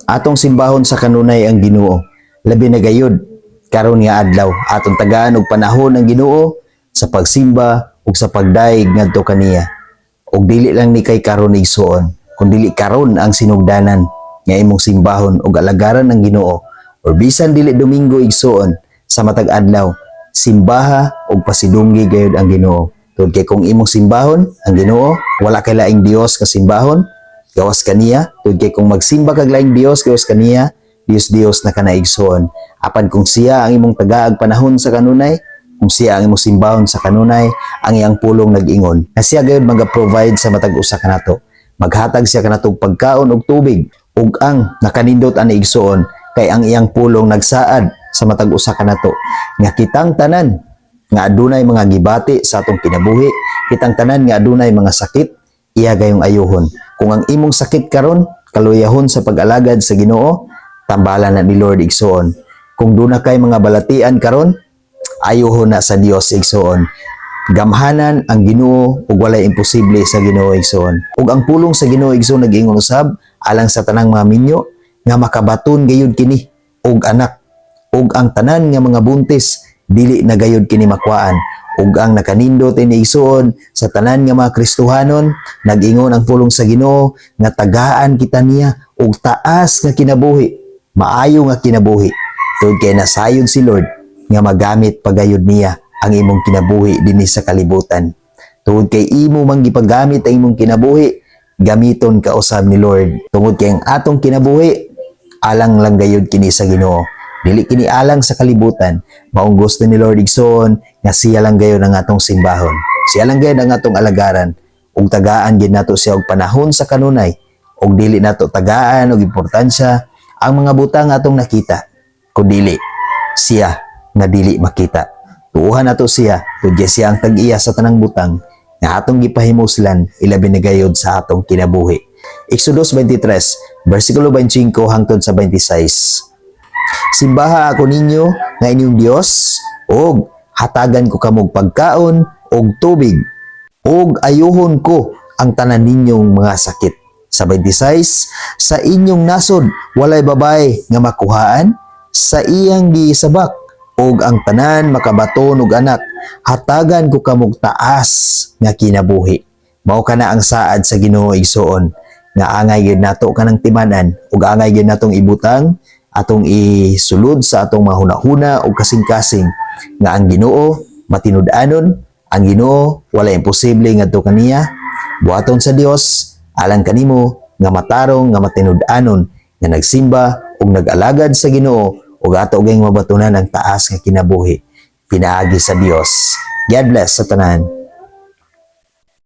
Atong simbahon sa kanunay ang Ginoo. Labi na gayud karon nga adlaw, atong tagaan og panahon ang Ginoo sa pagsimba ug sa pagdayeg ngadto kaniya. Ug dili lang ni kay karon, igsuon, kun dili karon ang sinugdanan nga imong simbahon ug alagaran ang Ginoo or bisan dili Domingo, igsuon, sa matag adlaw simbaha ug pasidunggi gayud ang Ginoo. Tungod kay kung imong simbahon ang Ginoo, wala kay laing Dios nga simbahon gawas kaniya. Tungod kay kung magsimba kag laing Dios gawas kaniya, Dios Dios na kana, igsuon. Apan kung siya ang imong tagaag panahon sa kanunay, kung siya ang imong simbahon sa kanunay, ang iyang pulong nag-ingon na siya gayud maga-provide sa matag usa kanato. Maghatag siya kanatog pagkaon ug tubig. Ug ang nakanindot ani, igsuon, kay ang iyang pulong nagsaad sa matag usa kanato nga kitang tanan nga adunay mga gibati sa atong kinabuhi, kitang tanan nga adunay mga sakit, iya gayong ayuhon. Kung ang imong sakit karon kaluyahon sa pag-alagad sa Ginoo, tambalan na ni Lord, igsuon. Kung duna kay mga balatian karon, ayuhon na sa Dios, igsuon. Gamhanan ang Ginoo ug walay imposible sa Ginoo, igsuon. Ug ang pulong sa Ginoo, igsuon, nag-ingon usab alang sa tanang mga minyo nga makabaton gayud kini og anak, ug ang tanan nga mga buntis dili na gayud kini makuhaan. Ug ang nakanindot ini, igsuon, sa tanan nga mga Kristohanon, nag-ingon ang pulong sa Ginoo nga tagaan kita niya og taas nga kinabuhi, maayo nga kinabuhi, tungod kay nasayod si Lord nga magamit pagayod niya ang imong kinabuhi dinhi sa kalibutan. Tungod kay imo mang gipagamit ang imong kinabuhi, gamiton ka usab ni Lord. Tungod kay ang atong kinabuhi alang lang gayud kini sa Ginoo, dili kini alang sa kalibutan. Maong gusto ni Lord, igsoon, nga siya lang gayud ang atong simbahon, siya lang gayud ang atong alagaran, ug tagaan gid nato siya og panahon sa kanunay, ug dili nato tagaan og importansya ang mga butang atong nakita, kundili siya nga dili makita. Tuuhan nato siya tungod kay siya ang tag-iya sa tanang butang nga atong gipahimuslan, ilabi na gayud sa atong kinabuhi. Exodus 23 versikulo 25 hangtod sa 26. Simbaha ako ninyo nga inyong Dios ug hatagan ko kamog pagkaon ug tubig ug ayuhon ko ang tanan ninyong mga sakit. Sa 26, sa inyong nasod walay babae nga makuhaan sa iyang gisabak, ug ang tanan makabaton og anak, hatagan ko kamog taas nga kinabuhi. Mao kana ang saad sa Ginoo, igsuon, nga angay gyud nato kanang timanan ug angay gyud natong ibutang, atong isulod sa atong mga hunahuna ug kasing-kasing nga ang Ginoo matinud-anon, ang Ginoo wala imposible ngadto kaniya. Buhaton sa Dios alang kanimo nga matarong, nga matinud-anon, nga nagsimba ug nag-alagad sa Ginoo, ug ato gayong mabatunan ang taas nga kinabuhi pinaagi sa Dios. God bless sa tanan.